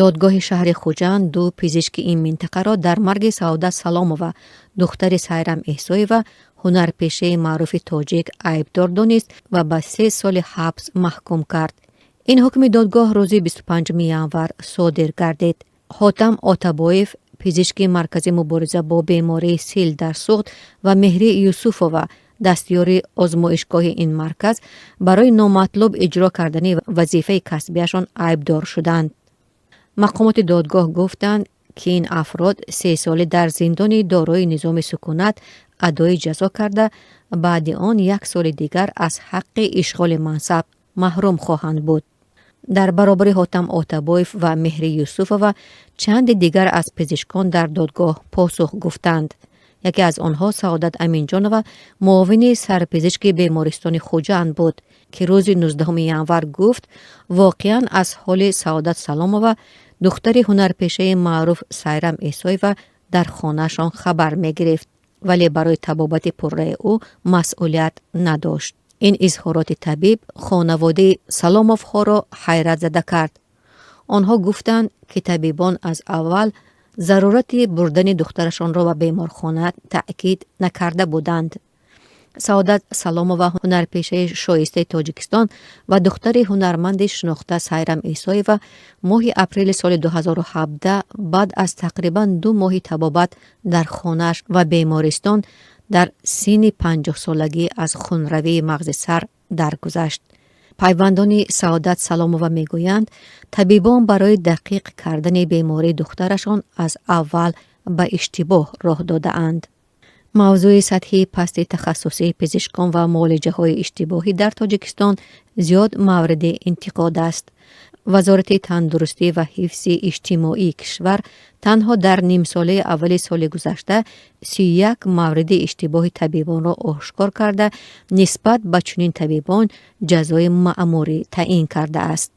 Додгоҳи шаҳри Хуҷанд ду пизишки ин минтақаро дар марги Саодат Саломова, духтари Сайрам Эҳсоева, ҳунарпешаи маъруфи тоҷик, айбдор донист ва ба 3 соли ҳабс маҳкум кард. Ин ҳукми додгоҳ рӯзи 25 январ содир гардид. Ҳотам Отабоев, пизишки Маркази мубориза бо бемории сил дар Суғд, ва Меҳрӣ Юсуфова, дастёри озмоишгоҳи ин марказ, барои номатлуб иҷро кардани вазифаи касбияшон айбдор шуданд. Мақомоти додгоҳ гуфтанд, ки ин афрод 3 солӣ дар зиндони дорои низоми сукунат адои ҷазо карда, баъди он як соли дигар аз ҳаққи ишғоли мансаб маҳрум хоҳанд буд. Дар баробари Ҳотам Отабоев ва Меҳри Юсуфова чанде дигар аз пизишкон дар додгоҳ посух гуфтанд. Яке аз онҳо Саодат Аминҷонова, муовини сарпизишки бемористони Хуҷанд буд, ки рӯзи 19 январ гуфт, воқеан аз ҳоли Саодат Саломова, духтари ҳунарпешаи маъруф Сайрам Эҳсоева, дар хонаашон хабар мегирифт, вале барои табобати пурраи ӯ масъулият надошт. Ин изҳороти табиб хонаводаи Саломовҳоро ҳайратзада кард. Онҳо гуфтанд, ки табибон аз аввал зарурати бурдани духтарашонро ба беморхона таъкид накарда буданд. Саодат Саломова, ҳунарпешаи шоистаи Тоҷикистон ва духтари ҳунарманди шинохта Сайрам Исоева, моҳи апрели соли 2017 баъд аз тақрибан 2 моҳи табобат дар хонааш ва бемористон дар синни 50-солагӣ аз хунравии мағзи сар даргузашт. Пайвандони Саодат Саломова мегӯянд, табибон барои дақиқ кардани бемории духтарашон аз аввал ба иштибоҳ роҳ додаанд. Мавзӯи сатҳи пасти тахассусии пизишкон ва муолиҷаҳои иштибоҳӣ дар Тоҷикистон зиёд мавриди интиқод аст. Вазорати тандурустӣ ва ҳифзи иҷтимоии кишвар танҳо дар нимсолаи аввали соли гузашта 31 мавриди иштибоҳи табибонро ошкор карда, нисбат ба чунин табибон ҷазои маъмурӣ таъин кардааст.